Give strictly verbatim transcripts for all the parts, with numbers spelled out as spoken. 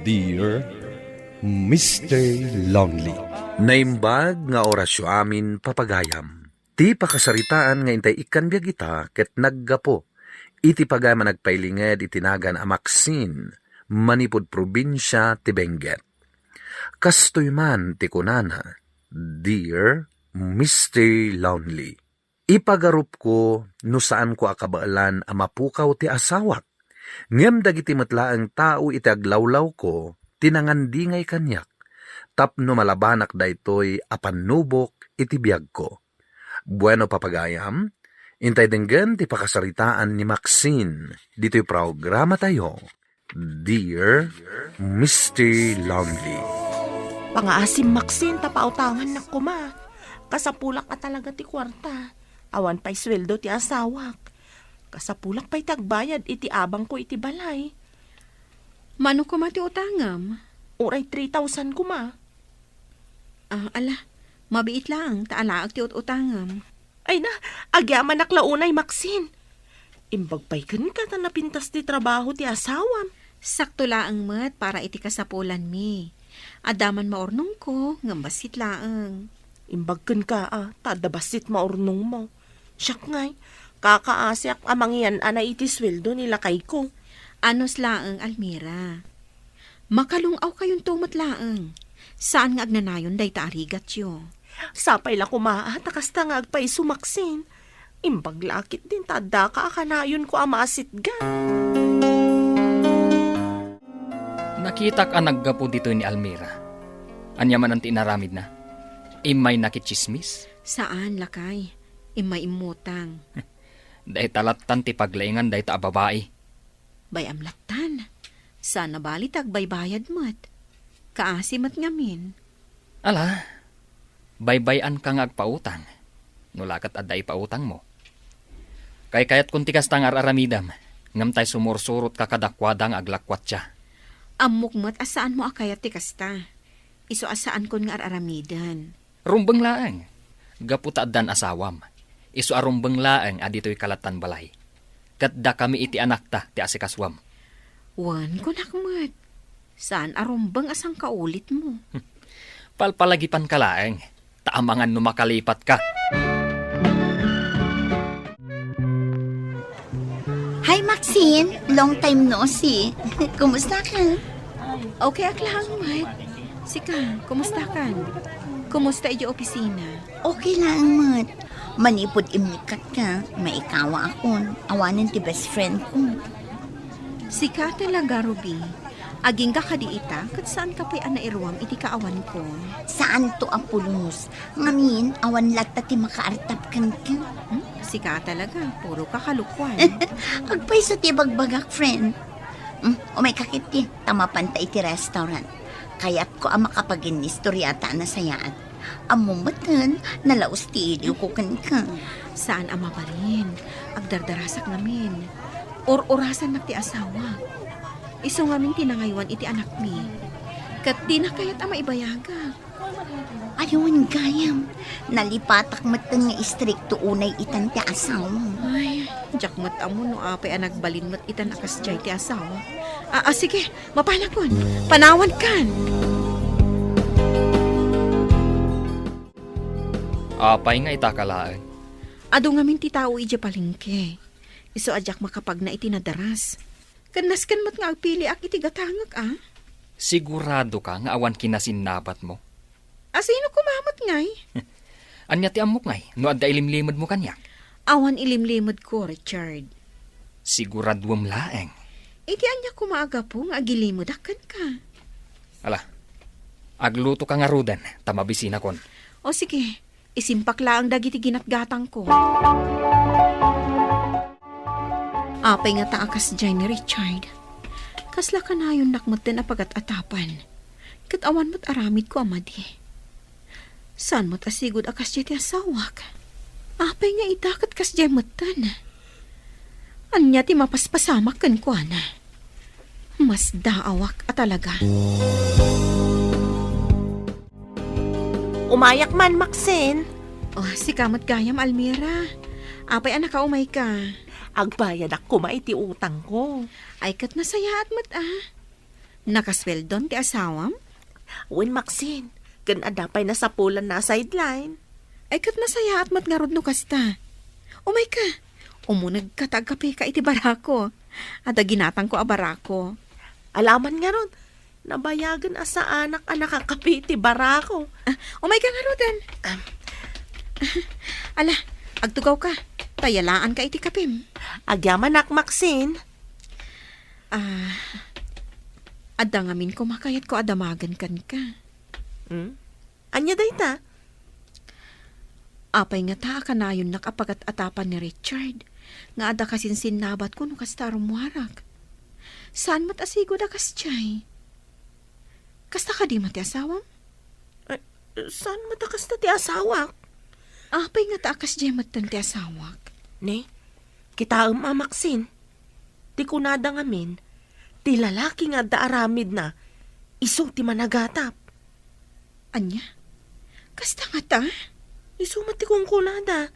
Dear Mister Lonely. Naimbag nga orasyo amin, papagayam. Ti pakasaritaan nga intay ikkan biag ita ket naggapu iti pagayam a nagpailinged iti nagan a Maxine manipud probinsia ti Benguet. Kastoy man ti kunana, "Dear Mister Lonely, ipagarupko no saanko a kabaelan a mapukaw ti asawak, ngem dagiti met laeng tao iti aglawlawko ti nangandingay kaniak tapno malabanak daytoy a pannubok iti biagko." Bueno, papagayam, intay denggen ti pakasaritaan ni Maxine ditoy programatayo, Dear Mister Lonely. Pangaasim, Maxine, ta pautangannak koma. Kasapulak a talaga ti kuarta. Awan pay sueldo ti asawak. Kasapulak pay ti agbayad iti abangko iti balay. Mano koma ti utangem? Uray three thousand koma. Ah, ala, mabiit laeng ta alaek ti ut-utangem. Ay na, agyamanak la unay, Maxine. Imbag pay kenka ta napintas ti trabaho ti asawam. Sakto laeng met para iti kasapulanmi. Adda man maurnongko, ngem bassit laeng. Imbag kenka a, ta adda bassit maurnongmo. Siak ngay, kakaasiak a mangiyan-anay iti sueldo ni lakayko. Anus laeng, Almira. Makalung-awkayonto met laeng. Saan nga agnanayon dayta a rigatyo. Sapay la koma a ta kasta nga agpayso, Maxine. Imbag la a ketdin ta addaka a kanayonko a maasitgan. Nakitak a naggapu ditoy ni Almira. Ania manen ti inaramidna? Immay nakitsismis? Saan, lakay. Immay immutang. Dayta lattan ti paglaingan dayta a babai. Bay-am lattan. Saan a bali ti agbaybayad met. Kaasi met ngamin. Ala, baybay-anka nga agpautang. No la ket adda ipautangmo. Kaykayatkon ti kasta nga ar-aramidem, ngem tay sumursurotka kadakuada nga aglakuatya. Ammok met a saanmo a kayat ti kasta. Isu a saankon nga ar-aramiden. Rumbeng laeng, gapu ta addan asawam. Isu a rumbeng laeng a ditoy kalattan balay. Ket dakami iti anakta ti asikasuam. Wen, kunak met. Saan a rumbeng a sangkaulitmo. Palpalagipanka laeng, ta amangan no makalipatka. Hi, Maxine! Long time no see. Kumusta ka? Okay, ak laeng met. Sika, kumusta kan? Kumusta idiay opisina? Okay laeng met. Manipud immikkatka, maikawakon. Awanen ti best friend ko. Sika talaga, Ruby. Agingga kadi ita, ket saanka pay a nairuam iti kaawanko. Saanto a pulos. Ngamin, awan latta ti makaartap kenka. Hmm? Sika talaga, puro kakalukuan. Agpayso ti ibagbagak, friend. Hmm, umayka ketdi, ta mapanta iti restaurant. Kayatko a makapaginnistoriata a nasayaat. Ammom metten, nalaus ti iliwko kenka. Saan a mabalin. Agdardarasak ngamin. Ur-urasannak ti asawak. Isu ngamin ti nangaywan iti anakmi. Ket dina kayat a maibayagak. Awan gayam. Nalipatak metten nga istrikto unay itan ti asawam. Ay, diak met ammo no apay a nagbalin met itan a kasdiay ti asawa. A, a, sige, mapanakon. Panawankan. Apay nga ita ka laeng? Adu ngamin ti tao idiay palengke. Isu a diak makapagna iti nadaras. Ken nasken met nga agpiliak iti gatangek, a? Sigurado ka nga awan kinasinnabatmo? A, sino koma met ngay? Ania ti ammok ngay no adda ilimlimedmo kaniak? Awan ilimlimedko, Richard. Siguraduem laeng? Iti ania koma a gapu nga agilimedak kenka? Ala, aglutoka ngaruden ta mabisinakon. O sige, isimpak laeng dagiti ginatgatangko. Apay ngata a kasdiay ni Richard? Kasla kanayonnak metten a pagat-atapan. Ket awan met aramidko a madi. Saan met a sigud a kasdiay ti asawak? Apay nga ita ket kasdiay metten? Ania ti mapaspasamak kenkuana? Masdaawak a talaga. Umayak man, Maxine. Oh, sika met gayam, Almira. Apay a nakaumayka? Agbayadak koma iti utangko. Ay, ket nasayaat met, a. Nakasueldon ti asawam? Wen, Maxine, ken adda pay nasapulanna a sideline. Ay, ket nasayaat met ngarud no kasta. Umayka, umunegka ta agkapeka iti barako. Adda ginatangko a barako. Alaman ngarud, nabayagen a saanak a nakakape iti barako. Ah, umayka ngaruden. Ah. Ala, agtugawka, ta yalaanka iti kapem. Agyamanak, Maxine. Ah, adda ngamin koma kayatko a damagen kenka. Hmm? Ania dayta? Apay ngata a kanayonnak a pagat-atapan ni Richard nga adda kasinsinnabatko no kasta a rummuarak? Saan met a sigud a kasdiay? Kasta kadi met ti asawam? Ay, saan met a kasta ti asawak? Apay ngata a kasdiay metten ti asawak? Ne, kitaem a, Maxine. Ti kunada ngamin, ti lalaki nga adda aramidna, isu ti managatap. Ania? Kasta ngata? Isu met ti kunkunada.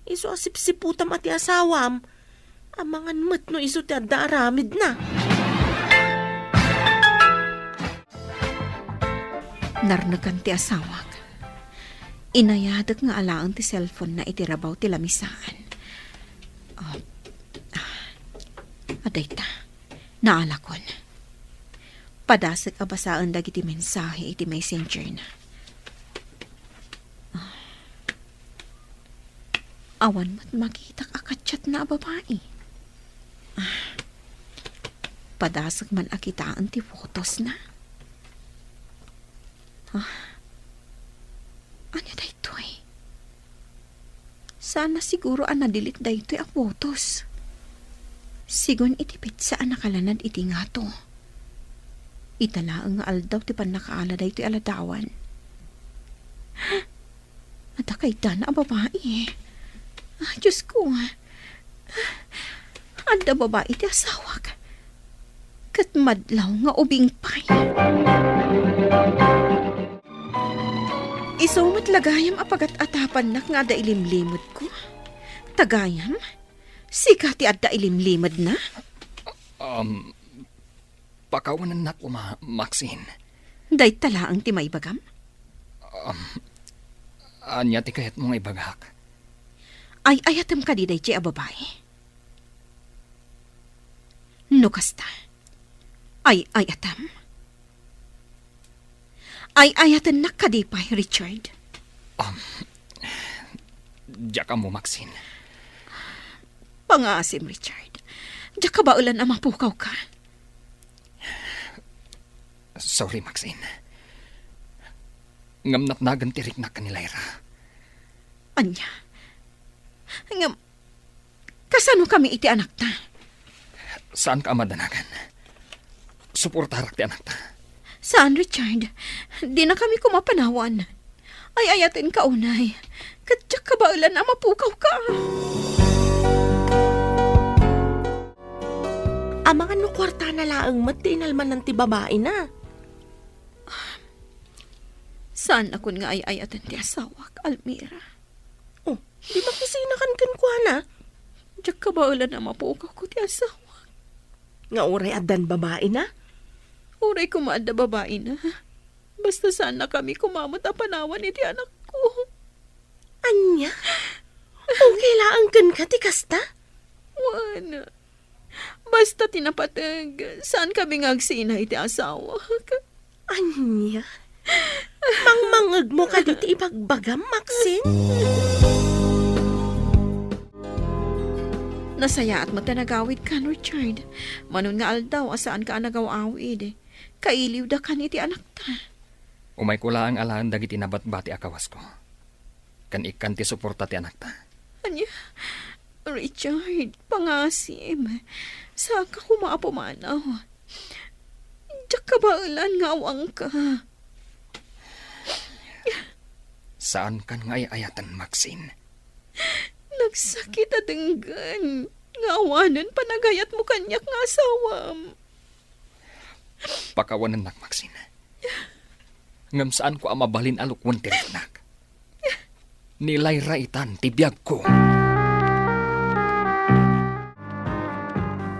Isu a sipsiputam a ti asawam. Amangan met no isu ti adda aramidna. Narnekan ti asawak. Inayadek nga alaen ti cellphone-na iti rabaw ti lamisaan. Ah, ah, adayta. Naalakon. Padasek a basaen dagiti mensahe iti messenger-na. Ah. Awan met makitak a ka-chat-na a babai. Ah. Padasek man a kitaen ti photos-na. Ah. Ania daytoy? Saan a siguro a na-delete daytoy a photos. Sigun iti petsa a nakalanad iti ngato. Ita laeng nga aldaw ti pannakaala daytoy a ladawan. Adda kaydana a babai. Ah, Diosko. Adda babai ti asawak. Ket madlaw nga ubing pay. Isu met la gayam a pagat-atapannak nga adda ilimlimedko. Ta gayam, sika ti adda ilimlimedna? Um, pakawanennak koma, Maxine. Dayta laeng ti maibagam? Um, ania ti kayatmo nga ibagak? Ay-ayatem kadi daydiay a babai? No kasta, ay-ayatem? Ay-ayatennak kadi pay, Richard? Um, diak ammo, Maxine. Pangaasim, Richard. Diak kabaelan a mapukawka. Sorry, Maxine. Ngem natnagen ti riknak ken ni Lyra. Ania? Ngem, kasano kami iti anakta? Saanka a madanagan. Suportarak ti anakta. Saan, Richard. Dina kami koma panawan. Ay-ayatenka unay. Ket diak kabaelan a mapukawka. Amangan no kuartana laeng met ti inalmanan ti babaina. Saannakon nga ay-ayaten ti asawak, Almira. Oh, di makisinakan kenkuana? Diak kabaelan a mapukawko ti asawak. Nga uray addan babaina? Uray koma adda babaina. Basta saannakami koma met a panawan iti anakko. Ania? Okay laeng kenka ti kasta? Wen, basta ti napateg, saankami nga agsina iti asawak. Ania? Mangmangegmo kadi ti ibagbagam, Maxine? Nasayaat met a nagawidkan, Richard. Manon nga aldaw a saanka a nagaw-awid. Kailiwdakan iti anakta. Umayko laeng alaen dagiti nabatbati a kawasko. Ken ikkan ti suporta ti anakta. Ania? Richard, pangasim. Saanka koma a pumanaw. Diak kabaelan nga awanka. Saankan nga ay-ayaten, Maxine. Nagsakit a denggen nga awanen panagayatmo kaniak nga asawam. Pakawanennak, Maxine. Ngem saanko a mabalin a lukwen ti riknak. Ni Lyra itan ti biagko.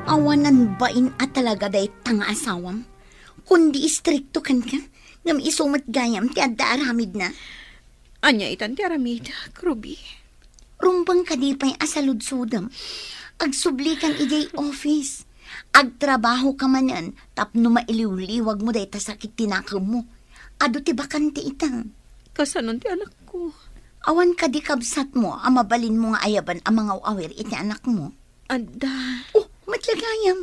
Awanen bain a talaga dayta nga asawam. Kundi istrikto kenka, ngem isu met gayam ti adda aramidna. Ania itan ti aramidek, Ruby? Rumbeng kadi pay a saludsodem. Agsublikan idiay office. Agtrabahoka manen tapno mailiwliwagmo dayta sakit ti nakemmo. Adu ti bakante ita. Kasanon ti anakko? Awan kadi kabsatmo a mabalinmo nga ayaban a mangaw-awir iti anakmo? Adda. Oh, met la gayam.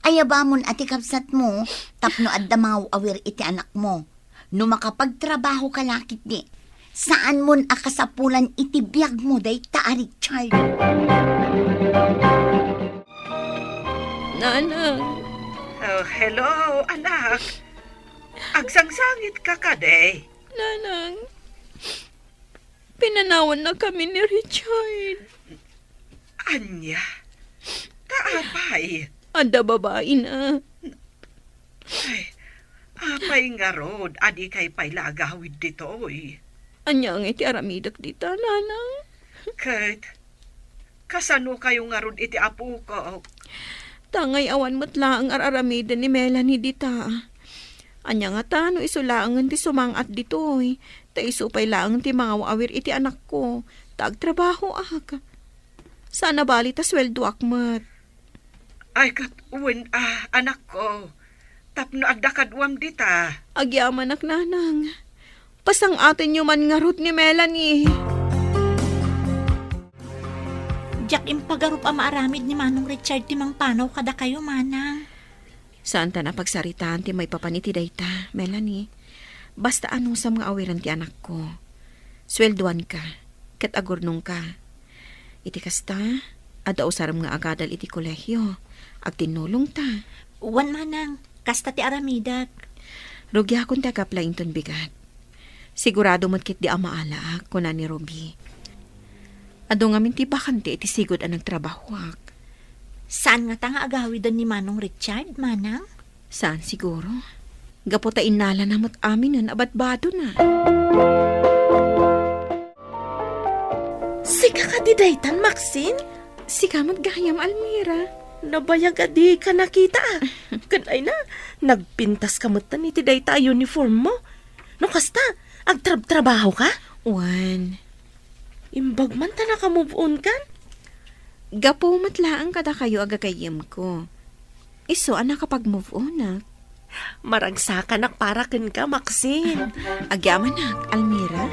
Ayabamon a ti kabsatmo tapno adda mangaw-awir iti anakmo. No makapagtrabahoka la ketdi, saanmon a kasapulan iti biagmo dayta a Richard. Nanang. Oh, hello, anak. Agsangsangitka kadi? Nanang, pinanawannakami ni Richard. Ania? Ta apay? Adda babaina. Ay, apay ngarud a dikay pay la agawid ditoy? Ania ngay ti aramidek dita, Nanang? Ket kasanokayo ngarud iti apokok? Tangay awan met laeng ar-aramiden ni Melanie dita. Ania ngata no isu laengen ti sumang-at ditoy, ta isu pay laeng ti mangaw-awir iti anakko, ta agtrabahoak. Saan a bali ta sueldoak met. Ay, ket wen a, anakko, tapno adda kaduam dita. Agyamanak, Nanang. Pasang-atenyo man ngarud ni Melanie. Diak impagarup a maaramid ni Manong Richard ti mangpanaw kadakayo, Manang. Saantan a pagsaritaan ti maipapan iti dayta, Melanie. Basta anusam nga awiren ti anakko. Sueldoanka, ket agurnongka. Iti kasta, adda usarem nga agadal iti kolehio. Agtinnulongta. Wen, Manang, kasta ti aramidek. Rugiakon ti agapla inton bigat. Sigurado met ketdi a maalaak, kuna ni Ruby. Adu ngamin ti bakante iti sigud a nagtrabahoak. Saan ngata nga agawiden ni Manong Richard, Manang? Saan siguro. Gapu ta innalana met aminen a badbadona. Sika kadi daytan, Maxine? Sika met gayam, Almira. Nabayag a dika nakita. Ket ay na, nagpintas ka metten iti dayta a uniform mo. No kasta, agtrabtrabaho ka? Wen. Imbag man ta naka-move on kan? Gapu met laeng kadakayo a gagayyemko. Isu a nakapag-move on-ak. Maragsakanak para kenka, Maxine. Agyamanak, Almira.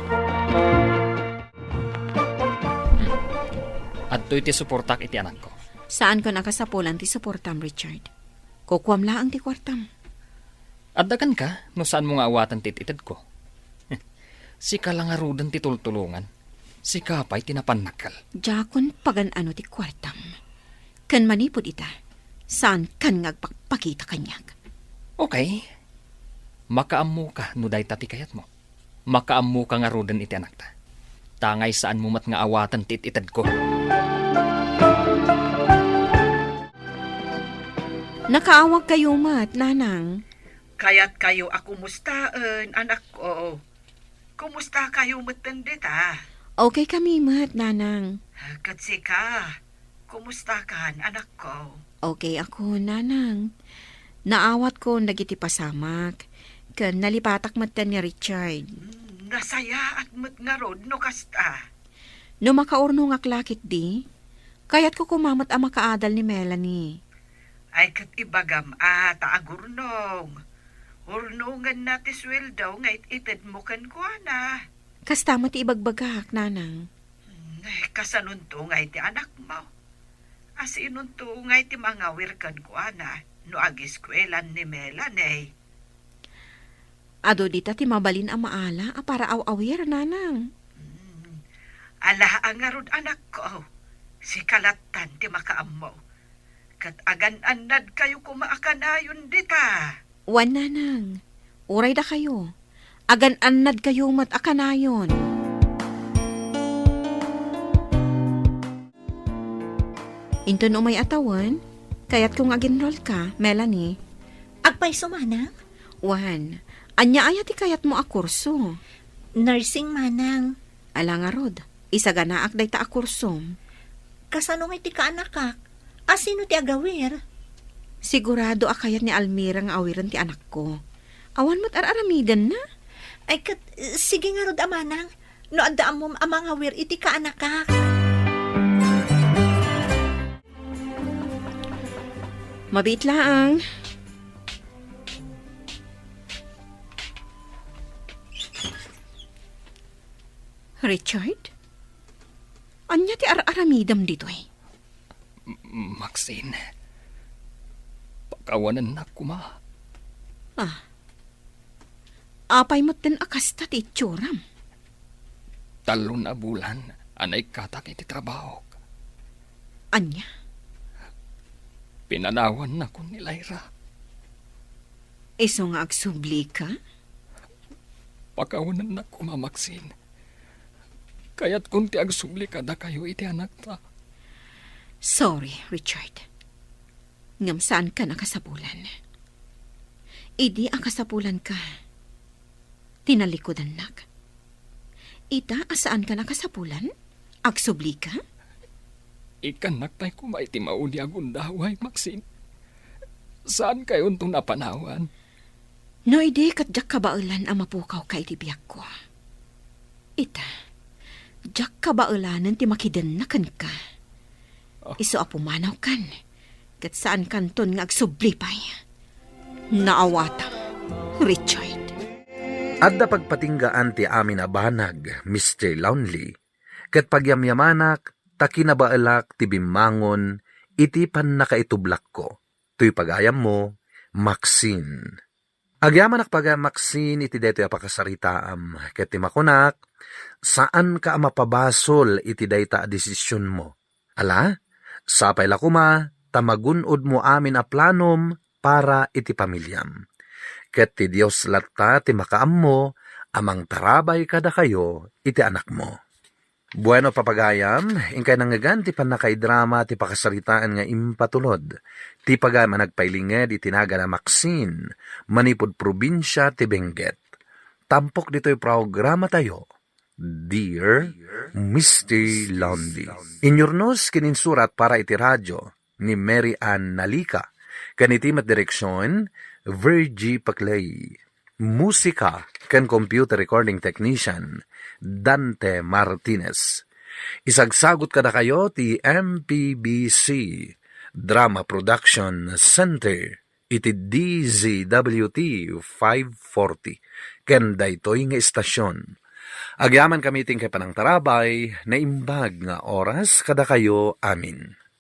Adtoy ti suportak iti anakko. Saankon a kasapulan ti suportam, Richard. Kukuam laeng ti kuartam. Adda kenka no saanmo nga awaten ti it-itedko. Sika la ngaruden ti tultulongan. Sika pay ti napannakkel. Diakon pagan-ano ti kuartam. Ken manipud ita, saankan nga agpakpakita kaniak. Okay. Makaammoka no dayta ti kayatmo. Makaammoka ngaruden iti anakta. Tangay saanmo met nga awaten ti it-itedko. Nakaawagkayo met, Nanang. Kayatkayo a kumustaen, anakko? Kumustakayo metten dita? Okay kami met, Nanang. Ket sika, kumustakan, anakko? Okay ako, Nanang. Naawatkon dagiti pasamak, ken nalipatak metten ni Richard. Mm, nasayaat met ngarud no kasta. No makaurnongak la ketdi, kayatko koma met a makaadal ni Melanie. Ay, ket ibagam a ta agurnong. Urnongenna ti sueldo nga it-itedmo kenkuana. Kasta met ti ibagbagak, Nanang. Hmm, kasanonto nga iti anakmo? Asinonto nga iti mangawir kenkuana no agiskuelan ni Melanie? Adu dita ti mabalin a maala a para aw-awir, Nanang. Hmm. Ala a ngarud, anakko, sika lattan ti makaammo. Ket agan-annadkayo koma a kanayon dita. Wen, Nanang. Uray dakayo. Agan-annadkayo met a kanayon. Inton umay a tawen, kayatko nga aginrolka, Melanie. Agpayso, Manang? Wen, ania aya ti kayatmo a kurso? Nursing, Manang. Ala ngarud, isaganaak dayta a kursom. Kasano nga iti kaanakak? Asino ti agawir? Sigurado a kayat ni Almira nga awiren ti anakko. Awan met ar-aramidenna. Ay, ket, sige ngarud a manang, no adda ammom a mangawir iti kaanakak. Mabiit laeng. Richard? Ania ti ar-aramidem ditoy? M-, Maxine, pakawanennak koma. Ah. Apay metten a kasta ti itsuram? Tallo a bulan a naikkatak iti trabahok. Ania? Pinanawannakon ni Lyra. Isu nga agsublika? Pakawanennak koma, Maxine. Kayatkon ti agsubli kadakayo iti anakta. Sorry, Richard. Ngem saankan a kasapulan. Idi a kasapulanka, tinalikudannak. Ita a saankan a kasapulan, agsublika? Ikkannak pay koma iti maudi a gundaway, Maxine. Saankayonton a panawan. No idi ket diak kabaelan a mapukawka iti biagko. Ita, diak kabaelanen ti makidenna kenka. Ah. Isu a pumanawkan, ket saankanton nga agsubli pay. Naawatam, Richard. Adda pagpatinggaan ti amin a banag, Mister Lonely, ket pagyamyamanak ta kinabaelak ti bimmangon iti pannakaitublakko. Toy pagayammo, Maxine. Agyamanak pay, Maxine, iti daytoy a pakasaritaam, ket ti makunak, saanka a mapabasol iti dayta a desisionmo. Ala, sapay la koma ta magun-odmo amin a planom para iti pamiliam. Ket ti Dios latta ti makaammo a mangtarabay kadakayo iti anakmo. Bueno, papagayam, inkay nangngegan ti pannakaidrama ti pakasaritaan nga impatulod ti pagayam a nagpailinged iti nagan a Maxine, manipud probinsia ti Benguet. Tampok ditoy programatayo, Dear Mister Lonely. Inyurnos ken insurat para iti radio ni Mary Ann Nalica, ken iti met direksion, Virgie Paclay. Musika ken computer recording technician, Dante Martinez. Isagsagut kadakayo ti M P B C Drama Production Center iti D Z W T five forty ken daytoy nga istasion. Agyamankami iti inkay panangtarabay, naimbag nga oras kadakayo amin.